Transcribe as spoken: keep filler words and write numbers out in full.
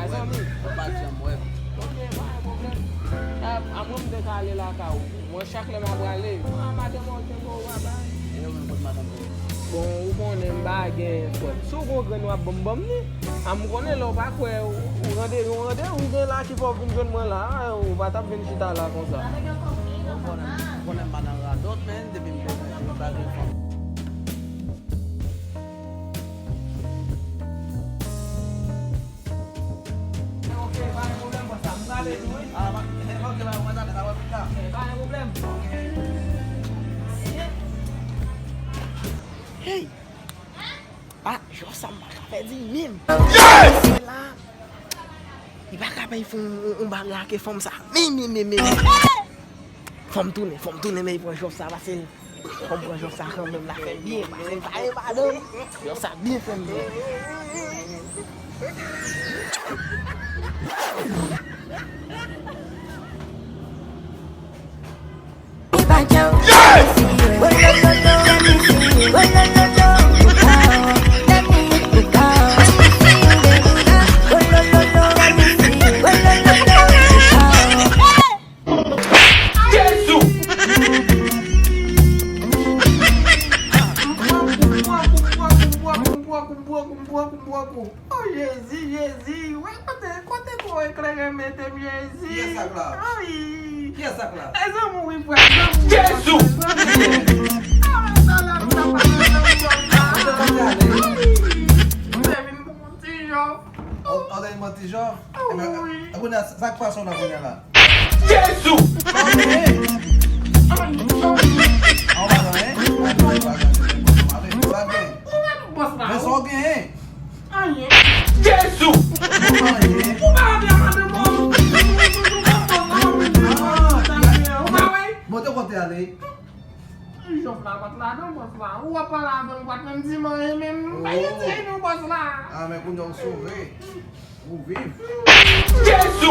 Zanmi. Ou pa janm wè m. Ok, pa gen pwoblèm. A, a mwen m te ka ale lakay ou. Mwen, chak lè m ap prale, mwen a madanm mwen, ou te bo ou a bay. E ou menm, kot madanm ou? Bon, ou konnen m pa gen frè m. Si w gen yon grenn w ap ban m, ban m li. A m konnen lè w pa kwè, ou, ou rande, yon randevou gen la ki fè w vin jwenn mwen la. A, ou pa t ap vin chita la konsa. Ou konnen, ou konnen m pa nan radòt, men depi m konnen m pa gen fanm. Ok, pa gen pwoblèm, bòs la. M prale tou, wi. Ah, ma-, ok, ba, mwen tande, sa va pita. Ok, pa gen pwoblèm. Hey! Ah, jòf sa m pa ka pèdi menm. Yes! Se la. Li pa ka bay fè yon, yon, yon bagay ak fanm sa. Men, men, men, men. Fò m tounen, fò m tounen, men pran jòf sa, pase fò m pran jòf sa kanmenm, la fè m byen, pase m pa gen madanm, jòf sa byen fè m byen. Jezi! Oh, Jezi, Jezi. Wè, kote, kote gwo eklere mete m, Jezi. Kiyès sa k la? Ay. Kiyès sa k la? E zanmi w wi, frè. Jezi! Ah, sa la, sa pa nan. Ay. Mwen vin pou yon ti jòf. Ou, ou te vin pou yon ti jòf? Wi. Ebyen, kounye a, sa k pase w la kounye a la? Jezi! Sa w genyen? An, an. An, w pa gen anyen? An, w pa gen anyen. Sa w genyen? Ou menm bòs la. Men sa w genyen? Anyen. Jezi! Ou pa anyen. Ou pa anyen, madanm mwen. Ou pa bòs la, ou pa anyen. Ou pa wè? Bon, te kote ale? Jòf la pa t ladan, bòs la. Ou wè pa ladan, ou pa t menm di m anyen menm. M pa gen ti non, bòs la. Ah, men kounye a w sove. Ou viv. Jezi!